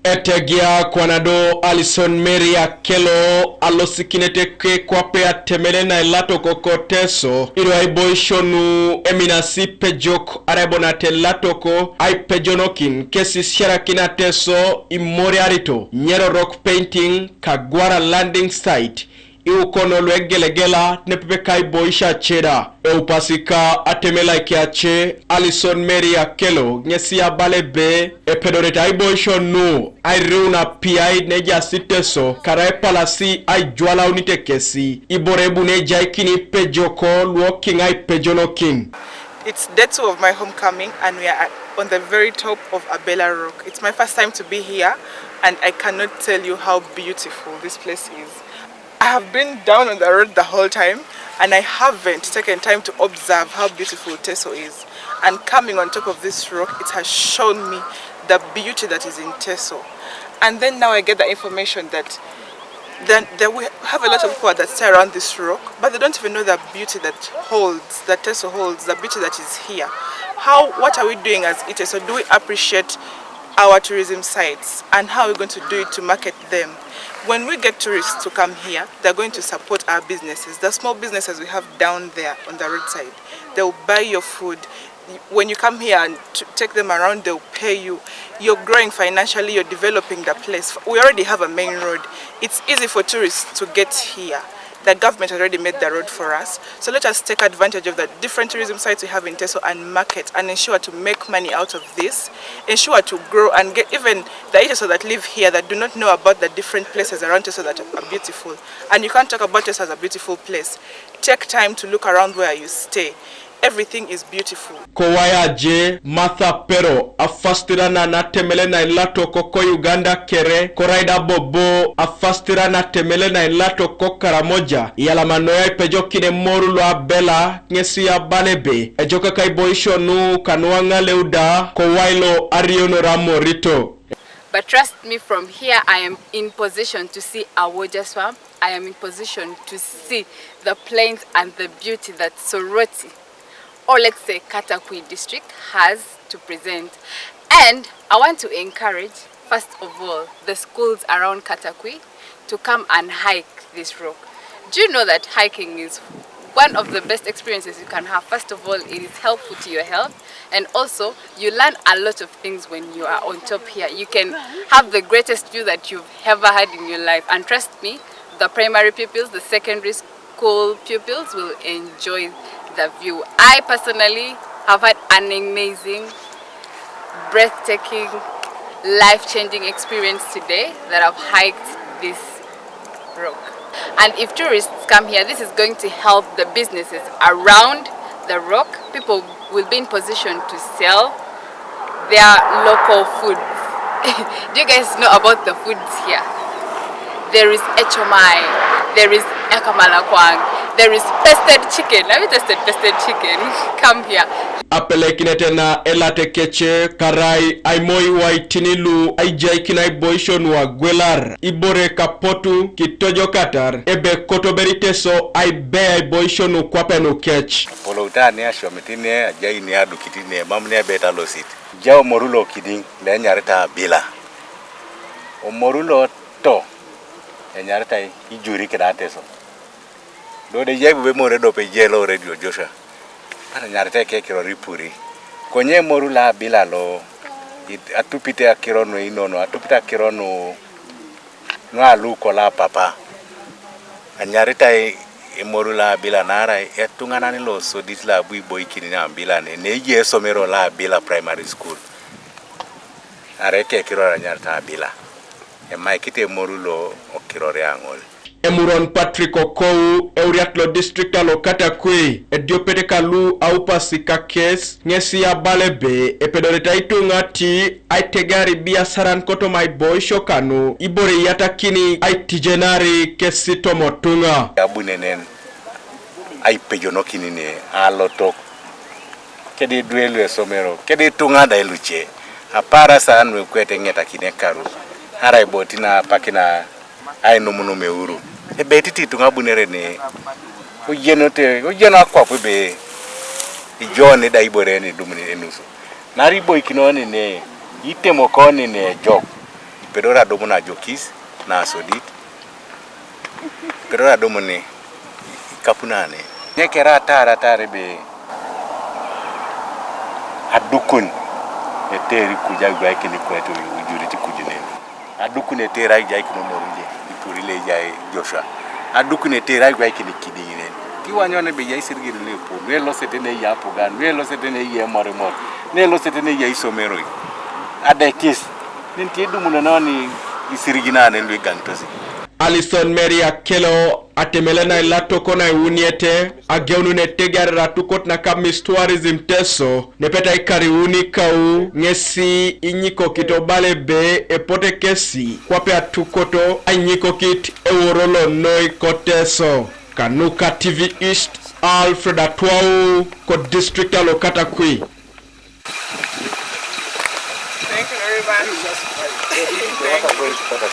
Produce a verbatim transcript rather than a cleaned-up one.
Etegia kwana do Alison Mary Akelo alosikinete ke kwape atemele na elato koko Teso, ido aiboisho nu eminasi pejok arai bonate elato ko aipejonokin kesi siarakin Ateso imoriarito Nyerorok Painting Kagwara Landing Site, iukono luegelegela nepepe kaiboisho ace da. Eupasika atemelaike ace Alison Mary Akelo ŋesi abala ebe epedorete aiboisho nu airiun apiai nejaas Teso karaepalasi aijwalaunite kesi ibore ebuni ejaikini pejoko luokiŋ aipejonokin. It's day two of my homecoming, and we are at, on the very top of Abela Rock. It's my first time to be here, and I cannot tell you how beautiful this place is. I have been down on the road the whole time, and I haven't taken time to observe how beautiful Teso is. And coming on top of this rock, it has shown me the beauty that is in Teso. And then now I get the information that then there we have a lot of people that stay around this rock, but they don't even know the beauty that holds, that Teso holds, the beauty that is here. How, what are we doing as Iteso? Do we appreciate our tourism sites, and how are we going to do it to market them? When we get tourists to come here, they're going to support our businesses, the small businesses we have down there on the roadside. They'll buy your food. When you come here and t- take them around, they'll pay you. You're growing financially, you're developing the place. We already have a main road. It's easy for tourists to get here. The government already made the road for us. So let us take advantage of the different tourism sites we have in Teso and market and ensure to make money out of this, ensure to grow and get even the Iteso that live here that do not know about the different places around Teso that are beautiful. And you can't talk about Teso as a beautiful place. Take time to look around where you stay. Everything is beautiful. Kowai aje Martha Pero afasitira na natemele na elato koko Uganda kere, korai da bobo afasitira natemele na elato ko Karamoja, iyalamanoi aipejokine moru lo Abela ŋesi abala ebe ejokak aiboisho nu kanu aŋaleu da kowai lo arionor amorito. But trust me, from here I am in position to see Awoja swamp. I am in position to see the plains and the beauty that Soroti, or let's say Katakwi district, has to present. And I want to encourage, first of all, the schools around Katakwi to come and hike this rock. Do you know that hiking is one of the best experiences you can have? First of all, it is helpful to your health, and also you learn a lot of things when you are on top here. You can have the greatest view that you've ever had in your life, and trust me, the primary pupils, the secondary school pupils will enjoy the view. I personally have had an amazing, breathtaking, life-changing experience today that I've hiked this rock. And if tourists come here, this is going to help the businesses around the rock. People will be in position to sell their local foods. Do you guys know about the foods here? There is echomai, there is ekamalakwang, there is pested chicken. Have you tasted pested chicken? Come here. Apelekinete na elate kece karai aimoi waitini lu aijaikin aiboisho nu agwelar ibore kapotu kitojokatar ebe kotoberi Teso aibe aiboisho nu kwape nu kec. Apoloutani asiomitini ajaini adukitini emamuni ebet alosit. Jau omoru lo kidiŋ lo enyaritai Abila. Omoru lo to enyaritai ijuri keda Teso. Do de ejai bobo emor ediope ejai lo redio Joshua. Mana enyarete ekekiror ipuri. Konye emoru lo Abila lo atupite akiro nu einono, atupite akiro nu nu alu kolo apapa. Enyaritai emoru lo Abila naarai etuŋanan lo sodit lo abu iboikin Abila ne, ne ejai esomero lo Abila Primary School. Arai ekekiror enyaritai Abila. Emaikit emoru lo okiror aŋol. Emuron Patrick Okou, euriat lo district alo Katakwi, ediopet kalu aupasi kakes, ŋesi abala ebe epedorete aituŋa ti aitegear ibiasaran kotoma aiboisho kanu, ibore iyatakini aitijenari kesi tomotuŋa. Abunenen aipejonokin ne alotok. Kede idwe lu esomero, kede ituŋa da iluce, apara saa nu ekwete eŋetakini ekaru, arai bo tina apakina ainumunum euru. Ebeit iti ituŋa abunere ne, kojenete, kojen akwap ebe, ijo oni da ibore en idum enusu. Naarai iboikino oni ne, itemoko oni ne ejok. Pedora domo na jokis na sodit. Pedora domo ne ikapu nane. Ne kera tara tare be adukun. Eteri kuja gwa kini kwetu ujuri ti kujine. Adukun eteri ai jai kino moruje. Ipuri le jai Joshua. Adukun eteri ai gwa kini kidine. Ti wanyo ne be jai sirgin le po. Ne lo sete ne ya pogan. Ne lo sete ne ya mor mor. Ne lo sete ne ya isomero. Adetis. Ninti dumu na noni isirgina ne lwe gantosi. Alison Mary Akelo atemele na ila toko na iwuniete, ageunu ne tegiarera tukot na kamis tourism Teso, nepeta ikari uni kau, ŋesi inyikokit obale be epote kesi, kwape atukoto ainyikokit eworo lo noi ko Teso. Kanuka T V East, Alfred Atwau, ko district alo Katakwi. Thank you, everybody. Thank you.